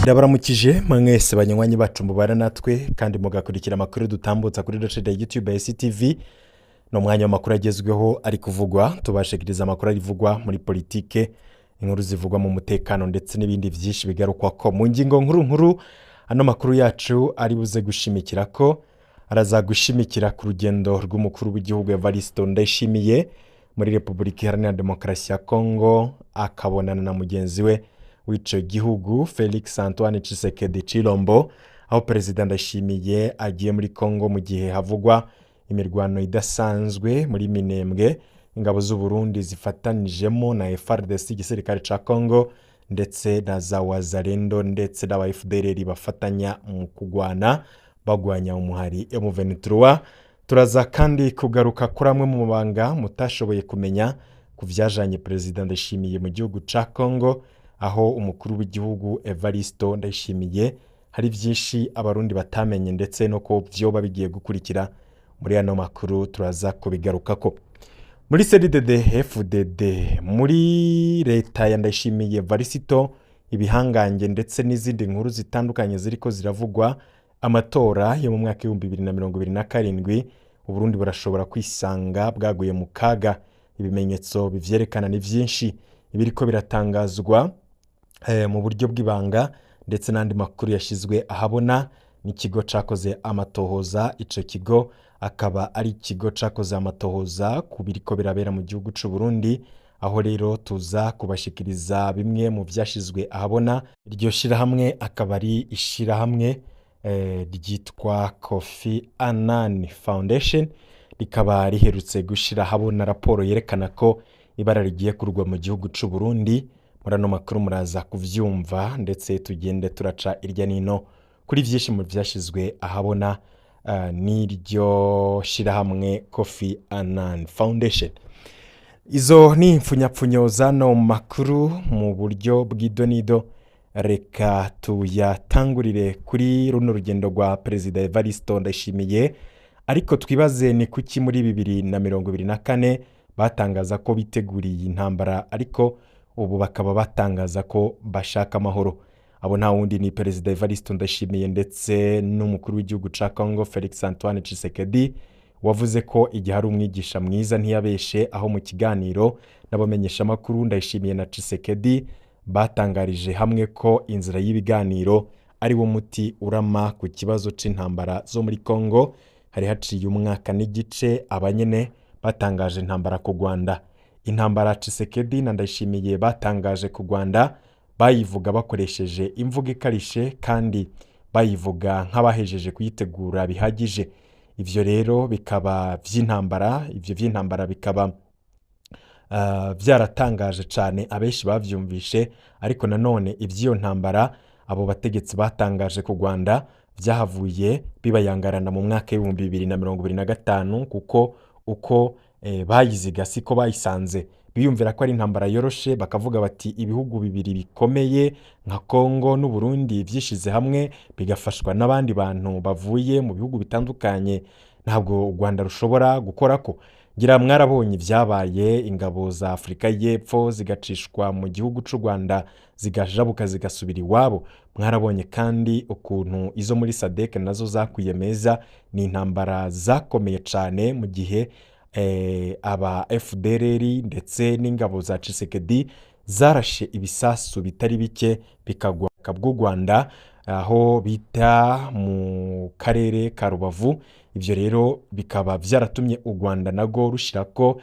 Ndabaramukije mwese banywanyi bacu mubana natwe kandi mugakurikira amakuru dutambutsa kuri chaîne ya YouTube ya CTV. Ni umwanya w'amakuru agezweho ari kuvugwa, tubashikiriza amakuru arivugwa muri politike, inkuru zivugwa mu mutekano ndetse n'ibindi byinshi bigarukwa ko mu ngingo nkuru nkuru. Ano makuru yacu ari buze gushimikira ko araza gushimikira ku rugendo rw'umukuru w'igihugu Evariste Ndayishimiye muri Repubulika Iharanira Demokarasi ya Kongo, akabonana na mugenzi we w'icyo gihugu Felix Antoine Tshisekedi Chilombo, aho Perezida Ndayishimiye agiye muri Kongo mu gihe havugwa imirwano idasanzwe muri Minembwe, ingabo z'u Burundi zifatanijemo na FARDC, igisirikare ca Kongo, ndetse na za Wazalendo ndetse n'aba FDLR bafatanya mu kugwana bagwanya umuhari M23. Turaza kandi kugaruka kuri amwe mu mabanga mutashoboye kumenya ku vyajanye Perezida Ndayishimiye mu gihugu ca Kongo, aho umukuru w'igihugu Evaristo Ndayishimiye hari byinshi Abarundi batamenye ndetse no ko vyoba bigiye gukurikira. Muri ano makuru turaza kubigarukako. Muri CNDD FDD, muri leta ya Ndayishimiye Varisito, ibihangange ndetse n'izindi nkuru zitandukanye ziriko ziravugwa. Amatora yo mu mwaka w'2027, Uburundi burashobora kwisanga bwaguye mu kaga. Ibimenyetso bivyerekana ni vyinshi, ibiriko biratangazwa mu buryo bw'ibanga ndetse n'andi makuru yashyizwe ahabona n'ikigo cakoze amatohoza. Ico kigo akaba ari ikigo cakoze amatohoza ku biriko birabera mu gihugu c'u Burundi, aho rero tuza kubashikiriza bimwe mu vyashizwe ahabona. Iryo shirahamwe akaba ari ishirahamwe ryitwa Kofi Annan Foundation, rikaba riherutse gushira ahabona raporo yerekana ko ibara rigiye kurwa mu gihugu c'u Burundi. Muri ano makuru muraza kuvyumva, ndetse tugende turaca irya nino kuri vyinshi mu vyashizwe ahabona n'iryo shirahamwe Kofi Annan Foundation. Izo ni impfunyapfunyo z'ano makuru mu buryo bw'idonido. Reka tuyatangurire kuri runo rugendo rwa Perezida Evaristo Ndayishimiye, ariko twibaze ni kuki muri 2024 batangaza ko biteguriye intambara, ariko ubu bakaba batangaza ko bashaka amahoro. Abo nta wundi ni Perezida Evariste Ndayishimiye ndetse n'umukuru w'igihugu ca Congo Felix Antoine Tshisekedi, wavuze ko igihe ari umwigisha mwiza ntiyabeshe, aho mu kiganiro n'abamenyeshamakuru Ndayishimiye na Tshisekedi batangarije hamwe ko inzira y'ibiganiro ari wo muti urama ku kibazo c'intambara zo muri Congo. Hari haciye umwaka n'igice abanyene batangaje intambara ku Rwanda. Intambara Tshisekedi na Ndayishimiye batangaje ku Rwanda bayivuga bakoresheje imvugo ikarishe kandi bayivuga nk'abahejeje kuyitegura bihagije. Ivyo rero bikaba vy'intambara, ivyo vy'intambara bikaba vyaratangaje cane abenshi bavyumvishe. Ariko nanone ivy'iyo ntambara abo bategetsi batangaje ku Rwanda vyahavuye bibayangarana mu mwaka w'2025, kuko uko bayiziga siko bayisanze. Biyumvira ko ari intambara yoroshe, bakavuga bati ibihugu bibiri bikomeye nka Congo n'Uburundi vyishize hamwe, bigafashwa n'abandi bantu bavuye mu bihugu bitandukanye, ntabwo u Rwanda rushobora gukorako. Ngira mwarabonye ibyabaye, ingabo za Afurika y'Epfo zigacishwa mu gihugu c'u Rwanda, zigajabuka zigasubira iwabo. Mwarabonye kandi ukuntu izo muri SADC nazo zakwiye meza. Ni intambara zakomeye cane mu gihe aba FDLR ndetse n'ingabo za Tshisekedi zarashe ibisasu bitari bike bikagwa bw'u Rwanda aho bita mu karere ka Rubavu. Ivyo rero bikaba vyaratumye u Rwanda narwo rushirako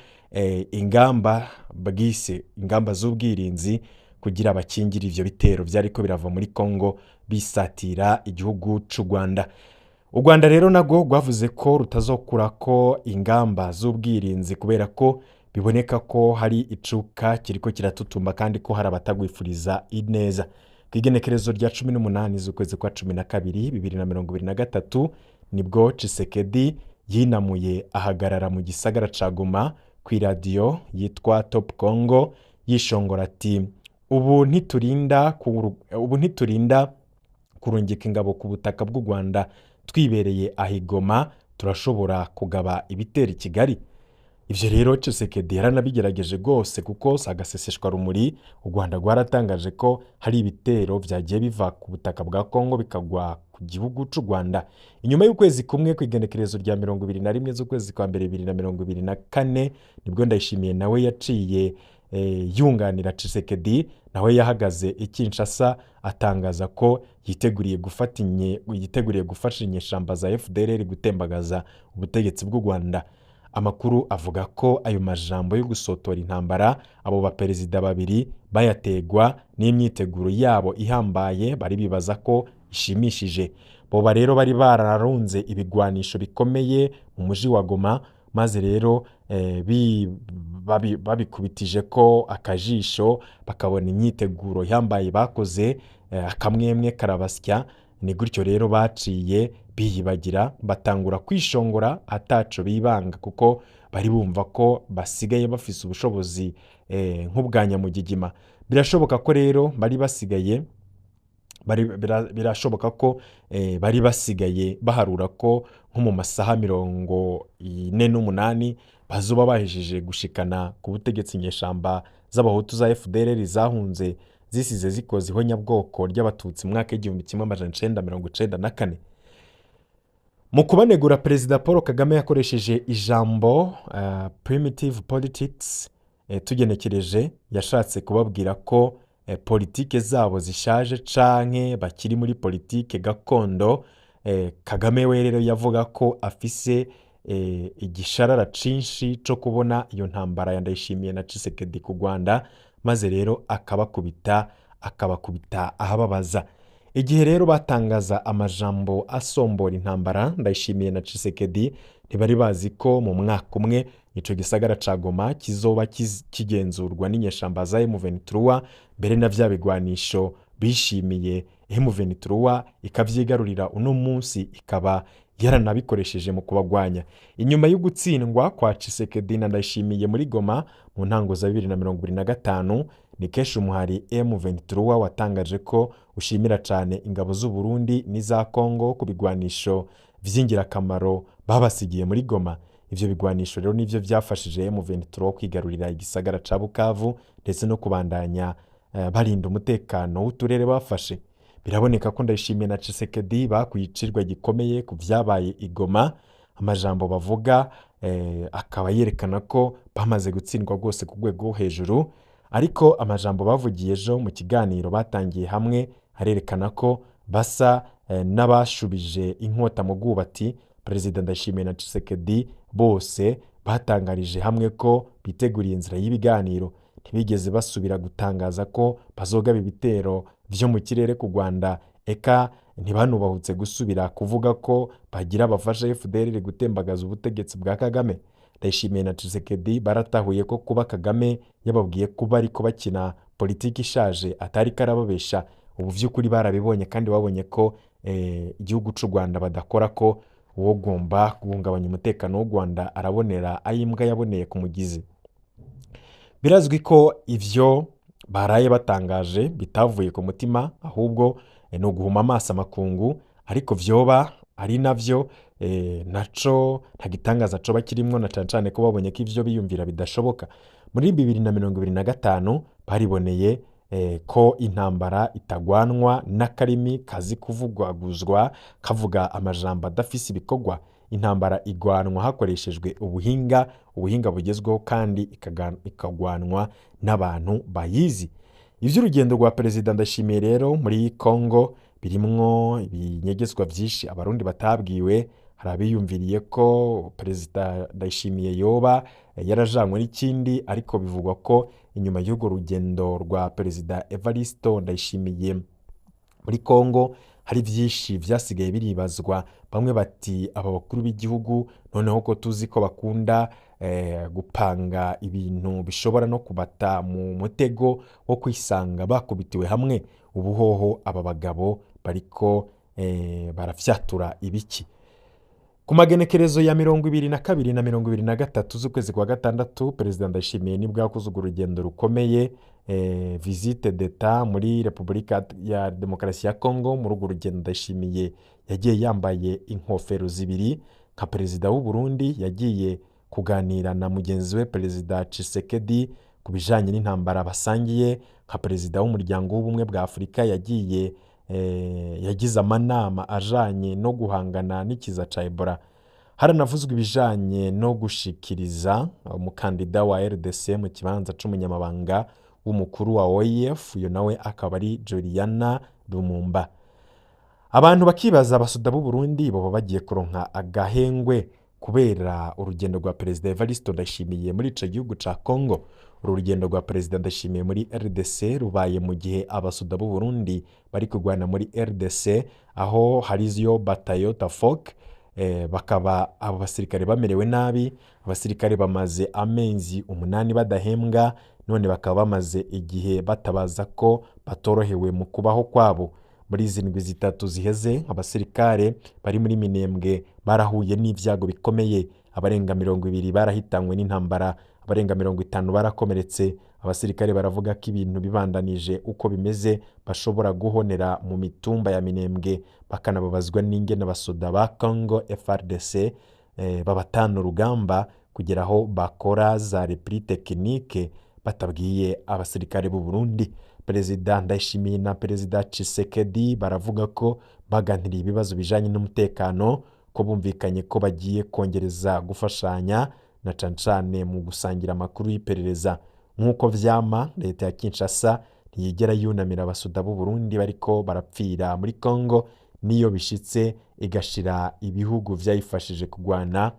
ingamba bwise ingamba z'ubwirinzi kugira bakingire ivyo bitero vyariko birava muri Congo bisatira igihugu c'u Rwanda. U Rwanda rero narwo rwavuze ko rutazokurako ingamba z'ubwirinzi, kubera ko biboneka ko hari icuka kiriko kiratutumba kandi ko hari abatagwifuriza ineza. Ku igenekerezo rya 18 z'ukwezi kwa 12 2023 nibwo Tshisekedi yinamuye ahagarara mu gisagara ca Goma ku iradiyo yitwa Top Congo, yishongora ati: Ubu ntiturinda kurungika ingabo ku butaka bw'u Rwanda, twibereye aha i Goma turashobora kugaba ibitero i Kigali." Ivyo rero Tshisekedi yaranabigerageje rwose, kuko si agaseseshwa rumuri, u Rwanda rwaratangaje ko hari ibitero vyagiye biva ku butaka bwa Kongo bikagwa ku gihugu c'u Rwanda. Inyuma y'ukwezi kumwe, ku igenekerezo rya 21 z'ukwezi kwa mbere 2024, nibwo Ndayishimiye nawe yaciye yunganira Tshisekedi. Nawe yahagaze i Kinshasa atangaza ko yiteguriye gufasha inyeshamba za FDLR gutembagaza ubutegetsi bw'u Rwanda. Amakuru avuga ko ayo majambo yo gusotora intambara abo baperezida babiri bayategwa n'imyiteguro yabo ihambaye bari bibaza ko ishimishije. Boba rero bari bararunze ibigwanisho bikomeye mu muji wa Goma, maze rero babikubitije ko akajisho, bakabona imyiteguro ihambaye bakoze, akamwemwe karabasya. Ni gutyo rero baciye biyibagira, batangura kwishongora ataco bibanga, kuko bari bumva ko basigaye bafise ubushobozi nk'ubwa nyamugigima. Birashoboka ko rero bari basigaye bari, birashoboka ko bari basigaye baharura ko nko mu masaha 48 bazoba bahejeje gushikana ku butegetsi inyeshamba z'abahutu za FDLR zahunze zisize zikoze ihonyabwoko ry'abatutsi mu mwaka w'1994. Mu kubanegura, Perezida Paul Kagame yakoresheje ijambo "primitive politics". Tugenekereje yashatse kubabwira ko politike zabo zishaje canke bakiri muri politike gakondo. Kagame we rero yavuga ko afise igisharara cinshi co kubona iyo ntambara ya Ndayishimiye na Tshisekedi ku Rwanda, maze rero akabakubita ahababaza. Igihe rero batangaza amajambo asombora intambara, Ndayishimiye na Tshisekedi ntibari bazi ko mu mwaka umwe ico gisagara ca Goma kizoba kigenzurwa n'inyeshamba za M23, mbere na vya bigwanisho bishimiye M23 ikavyigarurira, uno munsi ikaba yaranabikoresheje mu kubagwanya. Inyuma yo gutsindwa kwa Tshisekedi na Ndayishimiye muri Goma mu ntango za 2025, ni kenshi umuhari M23 watangaje ko ushimira cane ingabo z'u Burundi n'iza Congo ku bigwanisho vy'ingirakamaro babasigiye muri Goma. Ivyo bigwanisho rero nivyo vyafashije M23 kwigarurira igisagara ca Bukavu ndetse no kubandanya barinda umutekano w'uturere bafashe. Biraboneka ko Ndayishimiye na Tshisekedi bakuye icirwa gikomeye ku vyabaye i Goma. Amajambo bavuga akaba yerekana ko bamaze gutsindwa rwose ku rwego rwo hejuru, ariko amajambo bavugiye ejo mu kiganiro batangiye hamwe arerekana ko basa n'abashubije inkota mu bwubati. Perezida Ndayishimiye na Tshisekedi bose batangarije hamwe ko biteguriye inzira y'ibiganiro. Ntibigeze basubira gutangaza ko bazogaba ibitero vyo mu kirere ku Rwanda, eka ntibanubahutse gusubira kuvuga ko bagira bafasha FDLR gutembagaza ubutegetsi bwa Kagame. Ndayishimiye na Tshisekedi baratahuye ko kuba Kagame yababwiye ko bariko bakina politiki ishaje atari karababesha. Ubu vy'ukuri barabibonye kandi babonye ko igihugu c'u Rwanda badakora, ko uwogomba guhungabanya umutekano w'u Rwanda arabonera ayimbwa yaboneye ku mugizi. Birazwi ko ivyo baraye batangaje bitavuye ku mutima, ahubwo ni uguhuma amaso amakungu, ariko vyoba ari navyo naco nta gitangaza coba kirimwo, na cane cane ko babonye ko ivyo biyumvira bidashoboka. Muri 2025 bariboneye ko intambara itagwanwa n'akarimi kazi kuvugwaguzwa kavuga amajambo adafise ibikorwa. Intambara igwanwa hakoreshejwe ubuhinga, ubuhinga bugezweho, kandi ikagwanwa n'abantu bayizi. Ivy'urugendo rwa Perezida Ndayishimiye rero muri Congo birimwo ibinyegezwa vyinshi abarundi batabwiwe. Hari abiyumviriye ko Perezida Ndayishimiye yoba yarajanywe n'ikindi, ariko bivugwa ko inyuma y'urwo rugendo rwa Perezida Evaristo Ndayishimiye muri Congo hari vyinshi vyasigaye biribazwa. Bamwe bati aba bakuru b'igihugu noneho ko tuzi ko bakunda gupanga ibintu bishobora no kubata mu mutego wo kwisanga bakubitiwe hamwe, ubu hoho aba bagabo bariko barafyatura ibiki? Ku magenekerezo ya 22 na 23 z'ukwezi kwa gatandatu, Perezida Ndayishimiye nibwo yakoze urwo rugendo rukomeye, visite d'État muri Repubulika ya Demokarasi ya Congo. Muri urwo rugendo Ndayishimiye yagiye yambaye inkofero zibiri nka perezida w'u Burundi yagiye kuganira na mugenzi we Perezida Tshisekedi ku bijanye n'intambara basangiye. Nka perezida w'umuryango w'ubumwe bwa Afurika yagiye yagize amanama ajanye no guhangana n'ikiza ca Ebola. Haranavuzwe ibijanye no gushikiriza umukandida wa RDC mu kibanza c'umunyamabanga w'umukuru wa OIF, uyo nawe akaba ari Juliana Lumumba. Abantu bakibaza, abasoda b'u Burundi boba bagiye kuronka agahengwe kubera urugendo rwa Perezida Evariste Ndayishimiye muri ico gihugu ca Congo? Uru rugendo rwa Perezida Ndayishimiye muri RDC rubaye mu gihe abasoda b'u Burundi bari kurwana muri RDC, aho hariyo batayo Tafok, bakaba abo basirikare bamerewe nabi. Abasirikare bamaze amezi 8 badahembwa, none bakaba bamaze igihe batabaza ko batorohewe mu kubaho kwabo. Muri izi ndwi 3 ziheze, abasirikare bari muri Minembwe barahuye n'ivyago bikomeye. Abarenga 20 barahitanywe n'intambara, abarenga 50 barakomeretse. Abasirikare baravuga ko ibintu bibandanije uko bimeze bashobora guhonera mu mitumba ya Minembwe, bakanababazwa n'ingene abasoda ba Congo FARDC babatana urugamba kugera aho bakora za repli technique batabwiye abasirikare b'u Burundi. Perezida Ndayishimiye na Perezida Tshisekedi baravuga ko baganiriye ibibazo bijanye n'umutekano, ko bumvikanye ko bagiye kongereza gufashanya na cane cane mu gusangira amakuru y'iperereza. Nk'uko vyama, leta ya Kinshasa ntiyigera yunamira abasoda b'u Burundi bariko barapfira muri Congo, niyo bishitse igashira ibihugu vyayifashije kugwana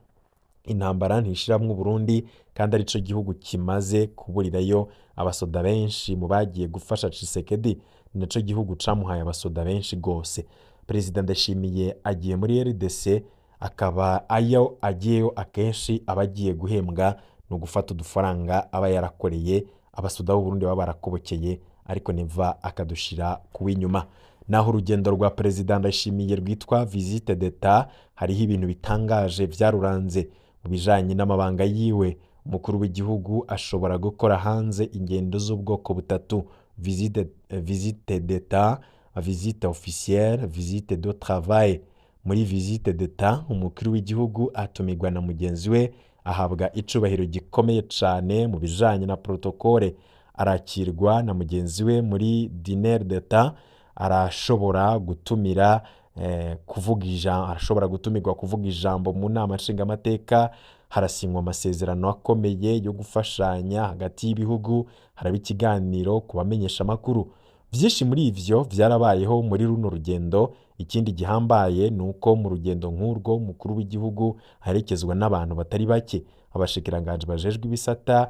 intambara ntishiramwo Burundi, kandi arico gihugu kimaze kuburirayo abasoda benshi mu bagiye gufasha Tshisekedi, naco gihugu camuhaye abasoda benshi gose. Perezida Ndayishimiye agiye muri RDC, akaba ayo agiyeyo akenshi aba agiye guhembwa no gufata udufaranga aba yarakoreye abasoda b'u Burundi baba barakobokeye, ariko Neva akadushira kuw'inyuma. Naho urugendo rwa Perezida Ndayishimiye rwitwa visite d'etat, hariho ibintu bitangaje vyaruranze mu bijanye n'amabanga yiwe. Umukuru w'igihugu ashobora gukora hanze ingendo z'ubwoko butatu: visite d'etat, visite officielle, visite de travail. Muri visite d'etat, umukuru w'igihugu atumirwa na mugenzi we, ahabwa icubahiro gikomeye cane mu bijanye na protokole, arakirwa na mugenzi we muri dîner d'etat, arashobora gutumira kuvuga ijambo, arashobora gutumirwa kuvuga ijambo mu nama nshingamateka, harasinywa amasezerano akomeye yo gufashanya hagati y'ibihugu, haraba ikiganiro ku bamenyesha amakuru. Vyinshi muri ivyo vyarabayeho muri runo rugendo. Ikindi gihambaye ni uko mu rugendo nk'urwo umukuru w'igihugu aherekezwa n'abantu batari bake: abashikiranganji bajejwe ibisata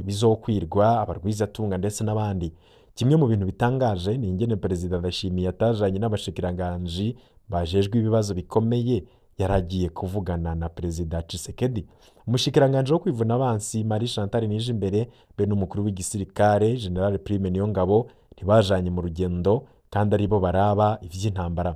bizokwirwa, abarwizatunga ndetse n'abandi. Kimwe mu bintu bitangaje ni ingene Perezida Ndayishimiye atajanye n'abashikiranganji bajejwe ibibazo bikomeye yaragiye kuvugana na Perezida Tshisekedi. Umushikiranganji wo kwivuna abansi Marie Chantal Nijimbere be n'umukuru w'igisirikare General Prime Niyongabo ntibajanye mu rugendo, kandi aribo baraba ivy'intambara.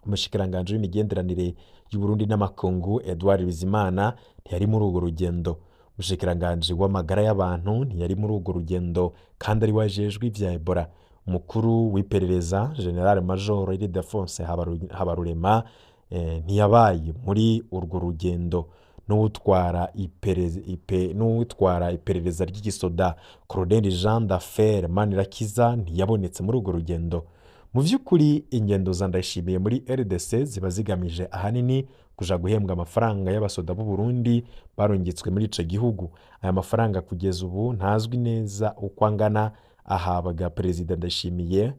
Umushikiranganji w'imigenderanire y'u Burundi n'amakungu Edouard Bizimana ntiyari muri urwo rugendo. Umushikiranganji w'amagara y'abantu ntiyari muri urwo rugendo, kandi ari wajejwe ivya Ebola. Umukuru w'iperereza General Major Ildefonse Habarurema ntiyabaye muri urwo rugendo. N'uwutwara iperereza ry'igisoda Colonel Jean Dafer Manirakiza ntiyabonetse muri urwo rugendo. Mu vy'ukuri ingendo za Ndayishimiye muri RDC ziba zigamije ahanini kuja guhembwa amafaranga y'abasoda b'u Burundi barungitswe muri ico gihugu. Aya mafaranga kugeza ubu ntazwi neza uko angana, ahabwa Perezida Ndayishimiye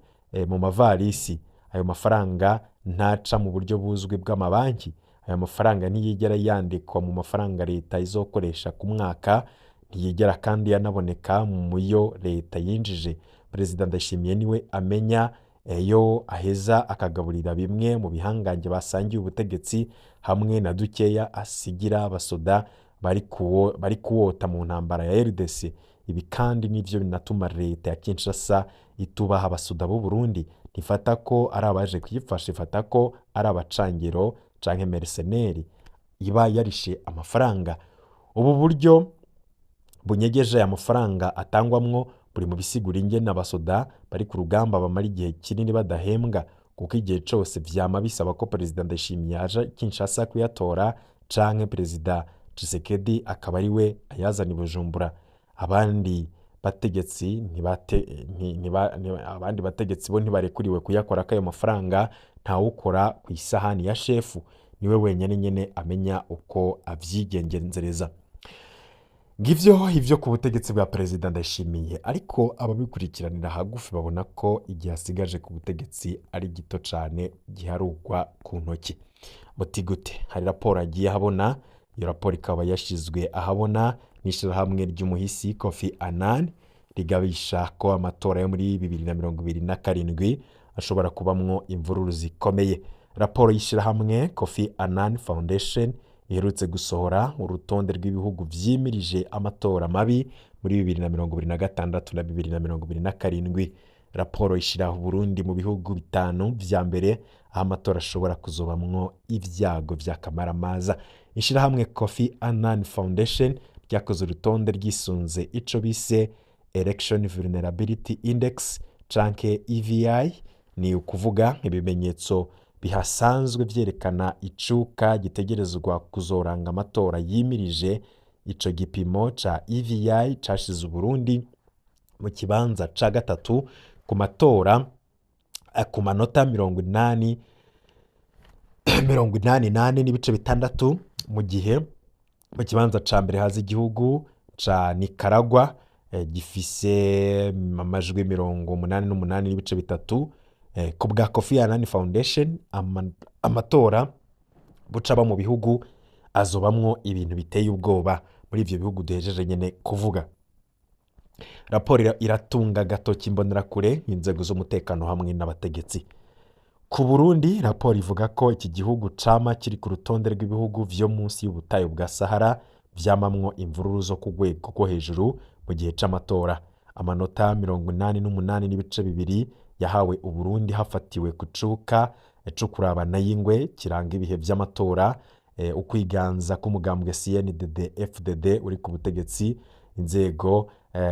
mu mavarisi. Ayo mafaranga ntaca mu buryo buzwi bw'amabanki. Aya mafaranga ntiyigera yandikwa mu mafaranga leta izokoresha ku mwaka, ntiyigera kandi yanaboneka mu yo leta yinjije. Perezida Ndayishimiye niwe amenya eyo aheza akagaburira bimwe mu bihangange basangiye ubutegetsi, hamwe na dukeya asigira abasoda bari kuwota mu ntambara ya RDC. Ibi kandi nivyo binatuma leta ya Kinshasa itubaha abasoda b'u Burundi. Ntifata ko ari abaje kuyifasha, ifata ko ari abacangiro canke merceneri iba yarishe amafaranga. Ubu buryo bunyegeje aya mafaranga atangwamwo buri mu bisigura ingene abasoda bari ku rugamba bamara igihe kinini badahembwa, kuko igihe cose vyama bisaba ko Perezida Ndayishimiye aja Kinshasa kuyatora canke Perezida Tshisekedi akaba ari we ayazana i Bujumbura. Abandi bategetsi ntibate nti- ntiba- nti- abandi bategetsi bo ntibarekuriwe kuyakora ayo mafaranga. Ntawukora ku isahani ya shefu, niwe wenyine nyene amenya uko avyigengenzereza. Ngivyo ivyo ku butegetsi bwa Perezida Ndayishimiye, ariko ababikurikiranira hagufi babona ko igihe asigaje ku butegetsi ari gito cane, giharugwa ku ntoki. Muti gute? Hari raporo agiye ahabona. Iyo raporo ikaba yashizwe ahabona n'ishirahamwe ry'umuhisi Kofi Annan, rigabisha ko amatora yo muri 2027 ashobora kubamwo imvururu zikomeye. Raporo y'ishirahamwe Kofi Annan Foundation iherutse gusohora urutonde rw'ibihugu vyimirije amatora mabi muri 2026 na 2027. Raporo ishira Burundi mu bihugu bitanu vya mbere aho amatora ashobora kuzobamwo ivyago vy'akamaramaza. Ishirahamwe Kofi Annan Foundation ryakoze urutonde ryisunze ico bise Election Vulnerability Index canke EVI, ni ukuvuga ibimenyetso bihasanzwe vyerekana icuka gitegerezwa kuzoranga amatora yimirije. Ico gipimo ca EVI cashize Uburundi mu kibanza ca gatatu ku matora ku manota 84.6, mu gihe mu kibanza ca mbere haza igihugu ca Nicaragua gifise amajwi 88.3. Ku bwa Kofi Annan Foundation, amatora bucaba mu bihugu azobamwo ibintu biteye ubwoba muri ivyo bihugu duhejeje nyene kuvuga. Raporo iratunga agatoki imbonerakure, inzego z'umutekano hamwe n'abategetsi. Ku Burundi, raporo ivuga ko iki gihugu cama kiri ku rutonde rw'ibihugu vyo munsi y'ubutayu bwa Sahara vyamamwo imvururu zo ku rwego rwo hejuru mu gihe c'amatora. Amanota 88.2 yahawe Uburundi hafatiwe ku cuka co kurabana y'ingwe kiranga ibihe vy'amatora, ukwiganza k'umugambwe CNDD FDD uri ku butegetsi, inzego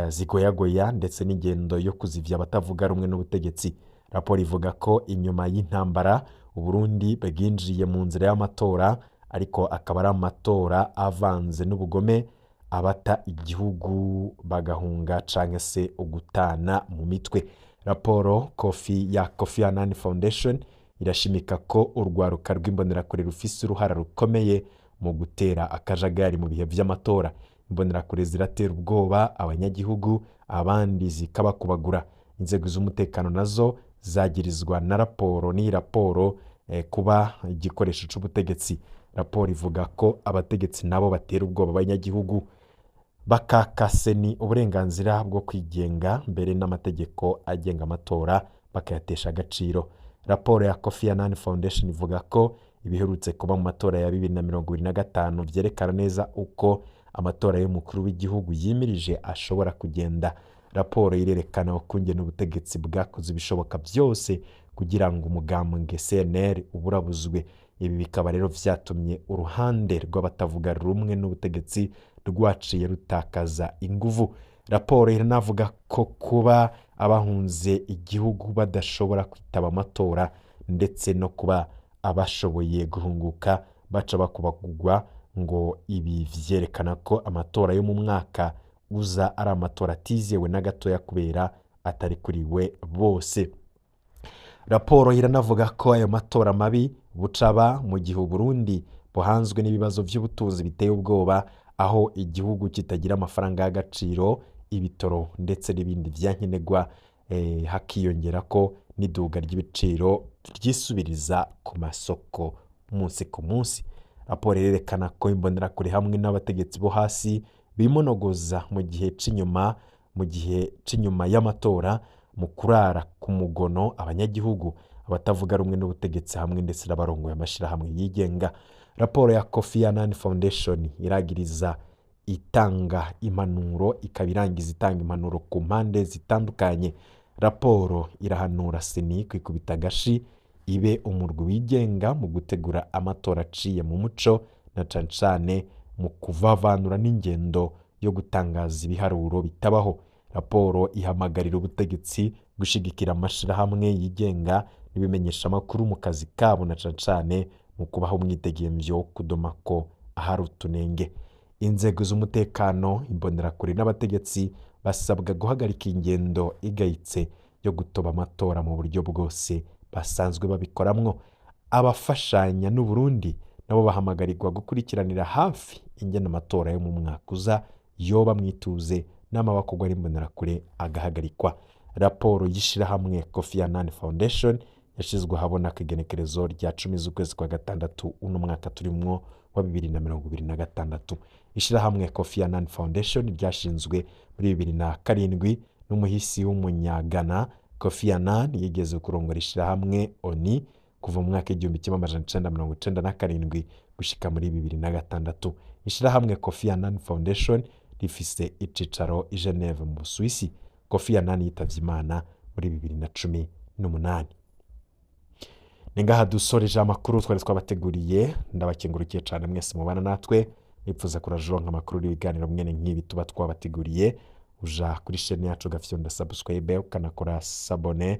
zigoyagoya ndetse n'ingendo yo kuzivya abatavuga rumwe n'ubutegetsi. Raporo ivuga ko inyuma y'intambara Uburundi bwinjiye mu nzira y'amatora, ariko akaba ari amatora avanze n'ubugome, abata igihugu bagahunga canke se ugutana mu mitwe. Raporo Kofi ya Kofi Annan Foundation irashimika ko urwaruka rw'imbonerakure rufise uruhara rukomeye mu gutera akajagari mu bihe vy'amatora. Imbonerakure ziratera ubwoba abanyagihugu, abandi zikabakubagura. Inzego z'umutekano nazo zagirizwa na raporo n'iyi raporo kuba igikoresho c'ubutegetsi. Raporo ivuga ko abategetsi nabo batera ubwoba abanyagihugu, bakaka CENI uburenganzira bwo kwigenga, mbere n'amategeko agenga amatora bakayatesha agaciro. Raporo ya Kofi Annan Foundation ivuga ko ibiherutse kuba mu matora ya 2025 vyerekana neza uko amatora y'umukuru w'igihugu yimirije ashobora kugenda. Raporo irerekana ukungene ubutegetsi bwakoze ibishoboka byose kugira ngo umugambwe CNL uburabuzwe. Ibi bikaba rero vyatumye uruhande rw'abatavuga rumwe n'ubutegetsi rwaciye rutakaza inguvu. Raporo iranavuga ko kuba abahunze igihugu badashobora kwitaba amatora, ndetse no kuba abashoboye guhunguka baca bakubagurwa, ngo ibi vyerekana ko amatora yo mu mwaka uza ari amatora atizewe na gatoya kubera atarekuriwe bose. Raporo iranavuga ko ayo matora mabi bucaba mu gihe Uburundi buhanzwe n'ibibazo by'ubutunzi biteye ubwoba, aho igihugu kitagira amafaranga y'agaciro, ibitoro ndetse n'ibindi vyankenerwa, hakiyongera ko n'iduga ry'ibiciro ryisubiriza ku masoko umunsi ku munsi. Raporo irerekana ko imbonerakure hamwe n'abategetsi bo hasi bimonogoza mu gihe c'inyuma y'amatora mu kurara ku mugono abanyagihugu, abatavuga rumwe n'ubutegetsi hamwe ndetse n'abarongoye amashirahamwe yigenga. Raporo ya Kofi Annan Foundation iragiriza itanga impanuro, ikaba irangiza itanga impanuro ku mpande zitandukanye. Raporo irahanura CENI kwikubita agashi, ibe umurwi wigenga mu gutegura amatora aciye mu muco, na cane cane mu kuvavanura n'ingendo yo gutangaza ibiharuro bitabaho. Raporo ihamagarira ubutegetsi gushigikira amashirahamwe yigenga n'ibimenyeshamakuru mu kazi kabo, na cane cane mu kubaha umwidegemvyo wo kudoma ko ahari utunenge. Inzego z'umutekano, imbonerakure n'abategetsi basabwa guhagarika ingendo igayitse yo gutoba amatora mu buryo bwose basanzwe babikoramwo. Abafashanya n'u Burundi nabo bahamagarirwa gukurikiranira hafi ingene amatora yo mu mwaka uza yoba mwituze n'amabakorwa n'imbonerakure agahagarikwa. Raporo y'ishirahamwe Kofi Annan Foundation yashizwe ahabona ku igenekerezo rya 10 z'ukwezi kwa gatandatu uno mwaka turimwo wa 2026. Ishirahamwe Kofi Annan Foundation ryashinzwe muri 2007 n'umuhisi w'umunyagana Kofi Annan, yigeze kurongora ishirahamwe ONU kuva mu mwaka 1997 gushika muri 2006. Ishirahamwe Kofi Annan Foundation rifise icicaro i Geneve mu Busuwisi. Kofi Annan yitavye Imana muri 2018. Ni ngaha dusoreje amakuru twari twabateguriye. Ndabakengurukiye cyane mwese mubana natwe. Mwipfuza kurajonka amakuru n'ibiganiro mwene nk'ibi tuba twabateguriye, uja kuri chaîne yacu ugafyonda subscribe, ukanakora s'abonner,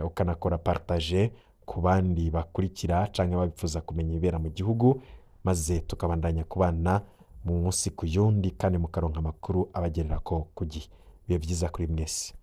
ukanakora partager ku bandi bakurikira canke babipfuza kumenya ibibera mu gihugu, maze tukabandanya kubana mu munsi ku yundi kandi mukaronka amakuru abagererako ku gihe. Bibe byiza kuri mwese.